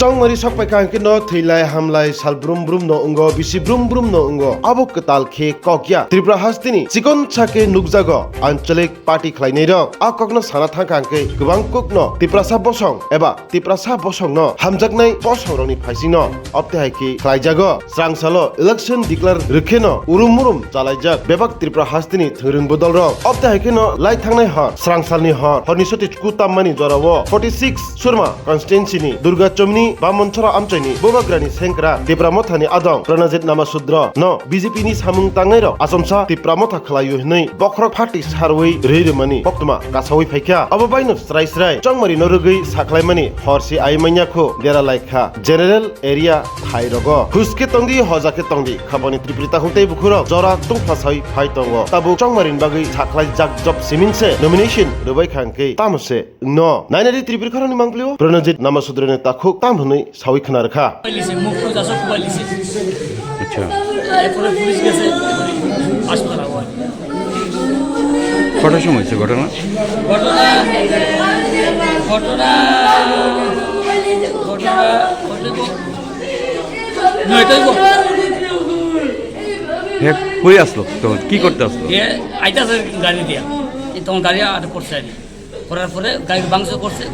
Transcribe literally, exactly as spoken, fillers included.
Tongmari sokpai kha hwnkhe no thwilai hamlai sal brum brum no wngo, bisi brum brum no wngo. Abo kwtal khe kok ya. Tripura hasteni chikon sake nukjago Anchalik party khlainai rok. A kokno sana thangkha hwnkhe kwbang kokno Tiprasa bosong eba Tiprasa bosongno hamjaknai bosongrokni phaisingno obte hai khe khlaijago. Srangsalo election declare rwkheno urum urum chalaijak bebak Tripura hasteni thwngwrwng bodolrok. Obte hai kheno lai thangnai hor, srangsalni hor, horni soti kutam mani jorao forty six Surma constituency ni Durga Chomni Bamonchora amchaini Bubagrani sengkra Tipra Mothani adong Pranajit Namasudro no B J P ni samung tangnairok achomsa Tipra Motha khlaio hinwi bokhorok pharti sarwi rwi rwmani koktwma kasawi phaikha. Abo baino srai srai chongmari no rwgwi sakhlaimani hor se ai manya kho dera laikha general area thai rogo. Huske tongdi, hoja khe tongdi, khapani Tripuri takhuk tei bukhurok jora tungpha sawi phai tongo. Tabuk chongmarini bagwi sakhlai jak job simin se nomination rwbai kha hwnkhe tamo se wngno. Nainadi Tripuri khoroknwi mangpilio Pranajit Namasudroni takhuk tam hwnwi sawi khna rwkha. Mobile নিছে, মুখ টুক আসো, মোবাইল নিছে। আচ্ছা। এরপরে পুলিশ গেছে হাসপাতাল। কটার সময় হয়েছে ঘটনা? ঘটনা, ঘটনা, ঘটনা, ঘটনা, নয়টায় গো। হে কই আসলো তখন? কি করতে আসলো? এ আইতাছে গাড়ি দিয়া। এই তখন গাড়ি আটক করছে আর কি। করার পরে গাড়ি ভাঙচুর করছে,